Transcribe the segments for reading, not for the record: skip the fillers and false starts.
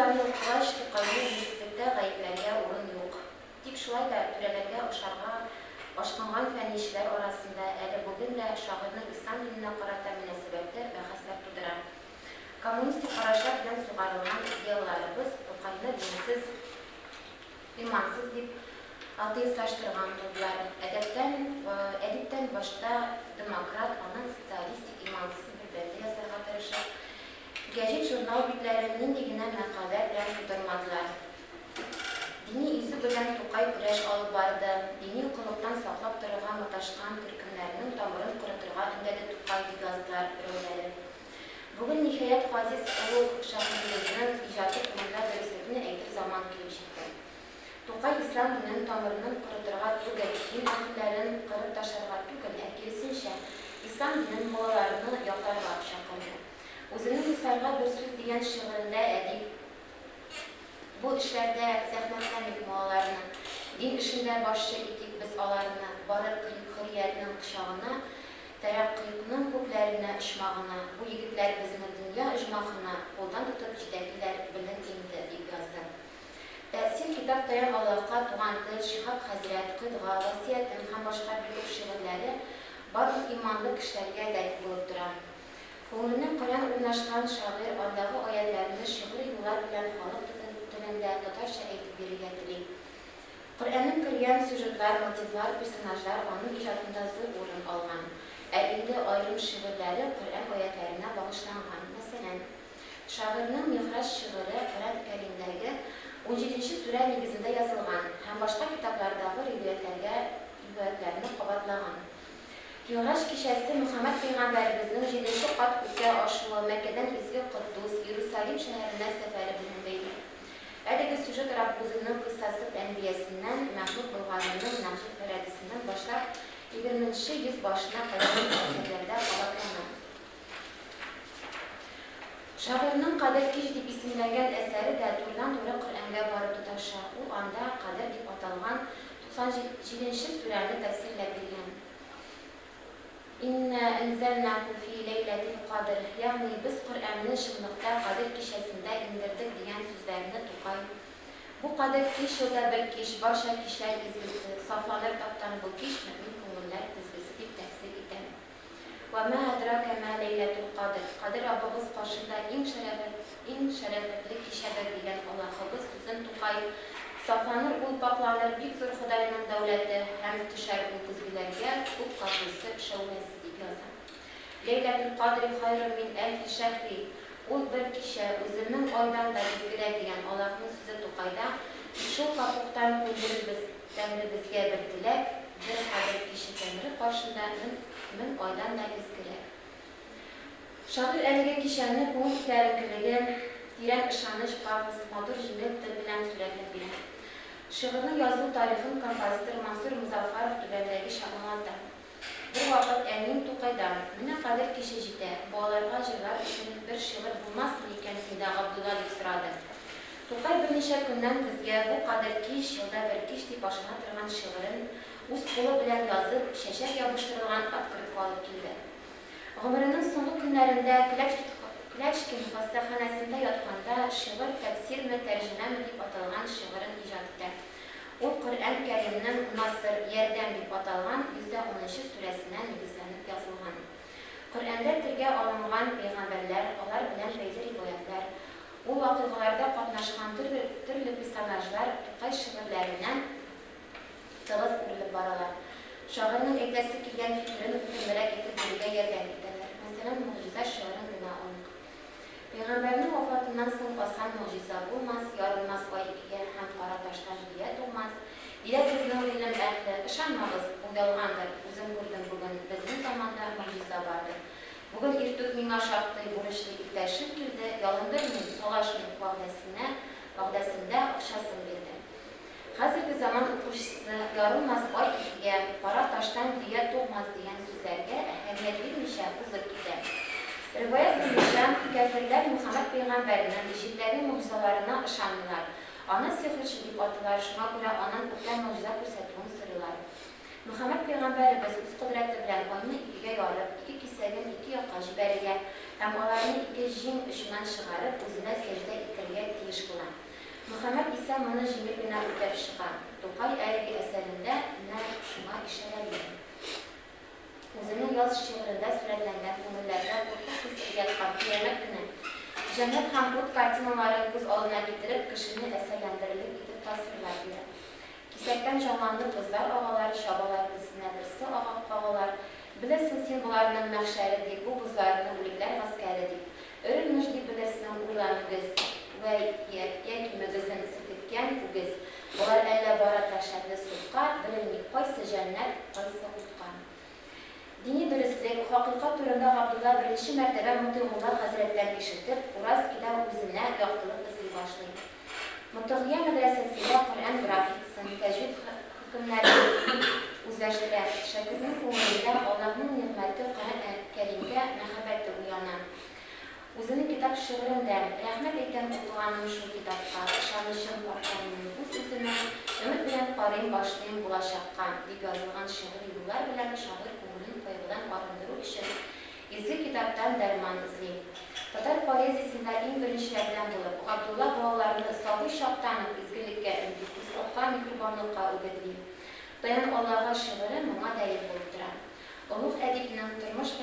юлларны укыгач, Тукайны динсезлектә гаепләргә урын юк. Тик шулай да түрәләргә ошарга ашкынган фәнничеләр арасында әле бүген дә шагыйрьнең ислам диненә карата мөнәсәбәте бәхәсләр тудыра. Коммунистик карашлар белән сугарылган зыялыларыбыз Тукайны динсез, имансыз дип атеистлаштырган булдылар. Әдәптән, әдиптән башта демократ, аннан социалистик имансыз бер бәндә ясарга тырышып, гәҗит-журнал битләрен нинди генә мәкаләләр белән тутырмадылар. Дини изү белән Тукай көрәш алып барды, дини коллыктан саклап торырга маташкан төркемнәрнең тамырын корытырга өндәде Тукай, дип яздылар берәүләре. Бүген, ниһаять, газиз олуг шагыйребезнең иҗаты турында дөреслекне әйтер заман килеп җитте. Тукай ислам динен тамырыннан корытырга түгел, дин әһелләрен кырып ташларга түгел, ә киресенчә, ислам динен муллаларны якларга чакырды. Үзенең Мисалга бер сүз дигән шигырендә әдип. Бу эшләрдә зәхмәтләмик муллаларны, Дин эшендә башчы итик без аларны, Барып керик хөрриятнең кочагына, Тәрәккыйкның күкләренә очмагына, Бу егетләр безне дөнья оҗмахына Кулдан тотып җитәклиләр, белең инде, дип язды. Тәэсир Китап Таян Аллаһка, Туган тел, Шиһап хәзрәт, Кыйтга, Васыятем һәм башка бик күп шигырьләре барлык иманлы кешеләргә дәлил булып тора. Күңеленә Коръән урнашкан шагыйрь андагы аятьләрне шигъри юллар белән халык телендә, татарча әйтеп бирергә тели. Коръәннең кергән сюжетлар, мотивлар, персонажлар аның иҗатында зур урын алган. Ә инде аерым шигырьләре Коръән аятьләренә багышланган. Мәсәлән, шагыйрьнең Мигъраҗ шигыре Коръән Кәримдәге унҗиденче сүрә нигезендә язылган һәм башка китаплардагы риваятьләргә риваятьләрне кабатлаган. Мигъраҗ кичәсе Мөхәммәд пәйгамбәребезнең җиденче кат күккә ашуы, Мәккәдән изге Котдус, Иерусалим шәһәренә сәфәре белән бәйле. Әлеге сюжет Раббүзенең Кыйссасыл әнбиясеннән, Мәхмүд Болгарының Нәһҗел фәрәдисеннән башлап, егерменче йөз башына кадәрге әсәрләрдә кабатлана. Шагыйрьнең Кадер кич дип исемләнгән әсәре дә турыдан-туры Коръәнгә барып тоташа, ул анда Кадер дип аталган 97 нче сүрәне тәфсирләп биргән. Иннә әнзәлнәһу фи ләйләтил кадр, ягъни без Коръәнне чынлыкта Кадер кичәсендә иңдердек дигән сүзләрне Тукай Бу Кадер кич елда бер кич, барча кичләр изгесе, сафланыр таптан бу кич мөэмин күңелләр тезгесе дип тәфсир итә. Вә мә әдракә мә ләйләтул кадр, Кадер Раббыбыз каршында иң шәрәфәт, иң шәрәфәтле кичәдер дигән Аллаһыбыз сүзен Тукай, Сафланыр ул, пакьланыр бик зур Ходайның дәүләте, һәм төшәр ул көзгеләргә күк капусы шәүләсе, дип яза. Ләйләтул кадри хайрун мин әлфи шәһри, ул бер кичә, үзе 1000 айдан да изгерәк дигән Аллаһның сүзе Тукайда, Тик шул капуктан күндерербез Тәңребезгә бер теләк, бер кадер киче Тәңре каршында 1000 айдан да изгерәк. Шагыйрь әлеге кичәне күңел күтәренкелеге, тирән ышаныч, пафос, матур җиңел тел белән сурәтләп бирә. Шигырьнең язылу тарихын композитор Мансур Мозаффаров түбәндәгечә аңлата. Бервакыт әнием Тукайдан, Менә Кадер киче җитә, балаларга җырлар өчен бер шигырь булмасмы икән синдә, Габдулла, дип сорады. Тукай берничә көннән безгә Бу кадер кич, елда бер кич дип башлана торган шигырен үз кулы белән язып, чәчәк ябыштырылган открытка алып килде. Гомеренең соңгы көннәрендә Клячкин хастаханәсендә ятканда шигырь Тәфсирме, тәрҗемәме дип аталган шигырен иҗат итә. Ул Коръән Кәримнең Наср, Ярдәм дип аталган 110 нчы сүрәсенә нигезләнеп язылган. Коръәндә телгә алынган пәйгамбәрләр, алар белән бәйле риваятьләр, ул вакыйгаларда катнашкан төрле төрле персонажлар Тукай шигырьләренә тыгыз үрелеп баралар. Шагыйрьнең әйтәсе килгән фикерен үтемлерәк итеп бирергә ярдәм итәләр. Мәсәлән, Могҗиза шигырен генә алыйк. Пәйгамбәрнең вафатыннан соң асан могҗиза булмас, ярылмас ай икегә һәм кара таштан дөя тугмас, диләр безнең гыйлем әһле. Ышанмагыз, бу ялгандыр, үзем күрдем бүген, безнең заманда могҗиза бардыр. Бүген иртүк миңа шактый бурычлы иптәшем килде, ялындырмыйм, талашмыйм, вәгъдәсенә, вәгъдәсендә акчасын бирде. Хәзерге заман укучысы ярылмас ай икегә, кара таштан дөя тугмас дигән сүзләргә әһәмият бирмичә узып китә. Риваять буенча, кяферләр Мөхәммәд пәйгамбәрнең җирдәге могҗизаларына ышанмыйлар, аны сихерче дип атыйлар, шуңа күрә аннан күктән могҗиза күрсәтүен сорыйлар. Мөхәммәд пәйгамбәребез үз кодрәте белән айны икегә ярып, ике кисәген ике якка җибәрергә Һәм аларны ике җиң очыннан чыгарып, үзенә сәҗдә итәргә тиеш була. Мөхәммәд исә моны җиңел генә үтәп чыга. Тукай әлеге әсәрендә менә шуңа ишарәли. Үзенең Яз шигырендә сурәтләнгән күңелләрдә курку хисе уяткан Кыямәт көне, җәннәт һәм ут картиналарын күз алдына китереп, кешене әсәрләндерерлек итеп тасвирлап бирә. Кисәктән җанланып бозлар агалар, Чабалар берсенә берсе ага кагалар. Белерсең син боларның мәхшәре дип, Бу бозларны үлекләр гаскәре дип. Өрелмеш дип белерсең, уйла мөгез, Вә яки мөгезен селкеткән үгез. Болар әллә бара дәһшәтле судка, Беленми, кайсы җәннәт, кайсы утка. Дини дөреслек, хакыйкать турында Габдулла беренче мәртәбә Мотыйгулла хәзрәттән ишетеп, Уразкида үзенә яктылык эзли башлый. Мотыгия мәдрәсәсендә Коръән графикасын, тәҗвид хөкемнәрен үзләштерә. Шәкертнең күңелендә Аллаһның нигъмәте Коръән Кәримгә мәхәббәте уяна. Үзенең Китап шигырендә, Рәхмәт әйтәм укыганым шул китапка, Ышанычым арта минем үз-үземә, Өмет белән карыйм башлыйм булачакка, дип язылган шигъри юллар белән шагыйрь күңелен кайгыдан арындыру өчен Изге китаптан дәрман эзли. Татар поэзиясендә иң беренчеләрдән булып, Габдулла балаларны сабый чактан ук изгелеккә өнди, дуслыкка, миһербанлыкка үгетли. Таян Аллага шигыре моңа дәлил булып тора. Олуг әдипнең тормыш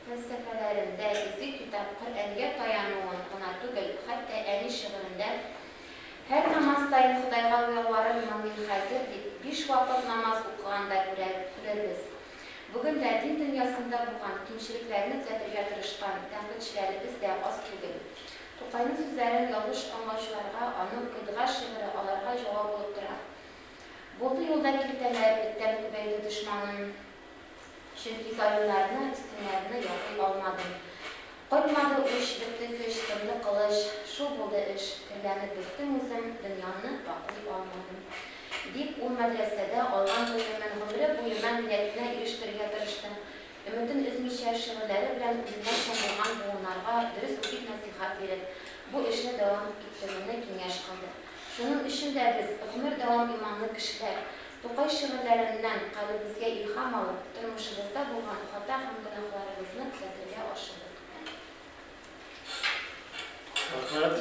фәлсәфәләрендә Изге китап, Коръәнгә таянуын гына түгел, хәтта Әни шигырендә Һәр намаз саен Ходайга ялварырмын мин хәзер дип, биш вакыт намаз укыганда күрербез. Бүген дә дин дөньясында булган кимчелекләрне төзәтергә тырышкан тәнкыйтьчеләребез дә аз түгел. Тукайның сүзләрен ялгыш аңлаучыларга аның Кыйтга шигыре аларга җавап булып тора. Булды юлда киртәләр, эттән күбәйде дошманым. Чөнки залимнарны, өстеннәрне яклый алмадым. Кайтмады үч, бетте көч, сынды кылыч, шул булды эш, керләнеп беттем үзем, дөньямны пакълый алмадым. Дип, ул мәдрәсәдә алган гыйлемен гомере буена милләтенә ирештерергә тырышты. Өметен өзмичә, шигырьләре белән үзеннән соң булган буыннарга дөрес үгет-нәсыйхәт биреп, бу эшне дәвам иттерүне киңәш кылды. Шуның өчен дә без, гомер дәвам иманлы кешеләр, Тукай шигырьләреннән калебезгә илһам алып, тормышыбызда булган хата һәм гөнаһларыбызны төзәтергә ашыгыйк. Рәхмәт.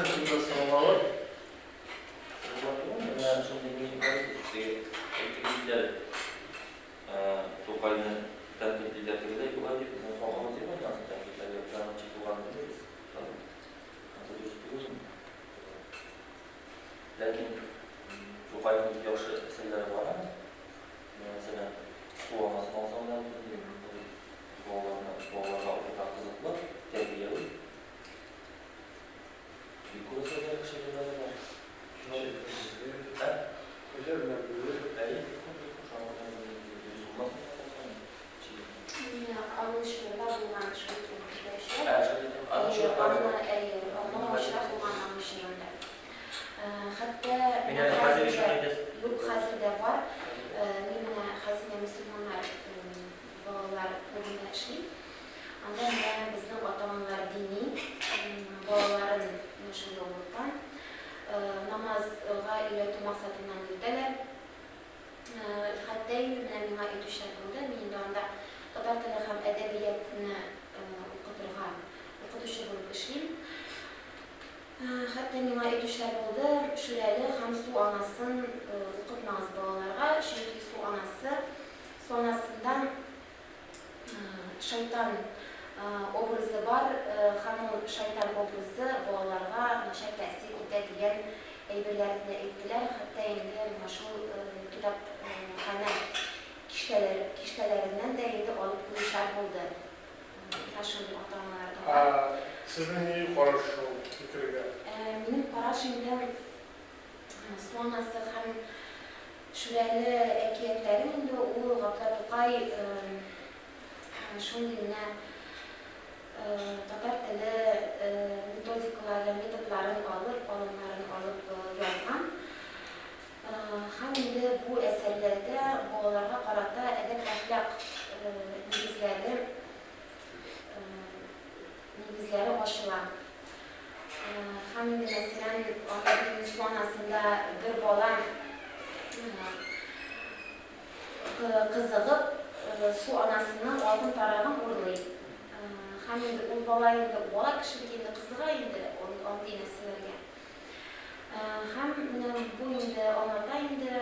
Кемдер сорау алыр? Менә шундый ни бар, теге әйтеп киттеләр, Тукайны тәнкыйтьлиләр тегеләй, болай дип, безнең хакыбыз юк инде аны тәнкыйтьләргә, без аның ничек булганын белмибез. Ансы дөрес түгел инде. Ләкин Тукайның бик яхшы әсәрләре бар аның. Менә мәсәлән, Су анасын алсаң да, бөтенләй балаларны, балаларга укырга кызыклы, тәрбияви. Бик күп әсәрләре, шигырьләре бар. Ә? Кәҗә белән бүре. Әйе, бик күп, бик күп. Шуңа күрә дөрес булмас инде алсаң. Менә аның чорында булган шул тәнкыйтьләүчеләр. Ә, шул аның чорында Әйе, аны, әйе, аңа очрап булган аның чорында. Хәтта Мин әле хәзер өчен әйтәсез. Юк, хәзер дә бар. Мин менә Хәзинә мөселманнар балалар клубында эшлим. Анда менә безнең ата-аналар дини, балаларын менә шул яулыктан намазга өйрәтү максатыннан йөртәләр. Хәтта инде менә миңа әйтүчеләр булды, мин инде анда татар теле һәм әдәбиятны укытырга, укытучы булып эшлим. Хәтта миңа әйтүчеләр булды, Шүрәле һәм Су анасын укытмагыз балаларга, чөнки Су анасы, Су анасында шайтан образы бар һәм ул шайтан образы балаларга начар тәэсир итә дигән әйберләрне әйттеләр. Хәтта инде менә шул китапханә киштәләреннән дә инде алып куючылар булды. Менә шундый ата-аналар да бар. Ә сезнең нинди караш шул фикергә? Минем караш инде Су анасы һәм Шүрәле әкиятләрен инде ул Габдулла Тукай шундый менә татар теле методикалары, методларын алып, алымнарын алып язган. Һәм инде бу әсәрләрдә балаларга карата әдәп-әхлак нигезләре нигезләре ачыла. Һәм инде, мәсәлән, анда бит Су анасында бер бала кызыгып, Су анасының алтын тарагын урлый. Һәм инде ул бала инде, бала кеше бит инде кызыга инде андый нәрсәләргә. Һәм менә бу инде аңлата инде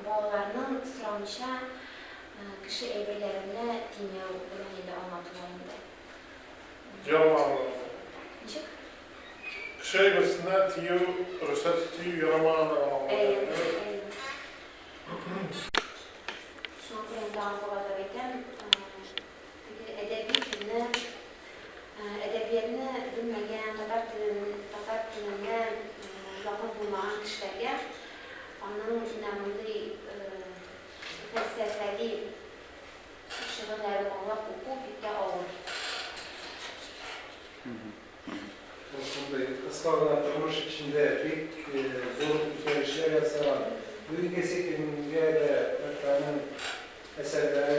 балаларның сорамыйча кеше әйберләренә тимәү белән инде аңлатыла инде. Ярамаганлыгы. Ничек? Кеше әйберсенә тию, рөхсәт тию ярамаганлыгын аңлата. Әйе, әйе. Шуңа күрә инде тагын кабатлап әйтәм, теге әдәби телне, әдәбиятны белмәгән, татар телен, татар теленә якын булмаган кешеләргә аның менә мондый фәлсәфәви шигырьләрен аңлап уку бик тә авыр. Ул шундый кыска гына тормыш эчендә бик зур үзгәрешләр ясаган. Бүгенгесе көнгә дә аның әсәрләре.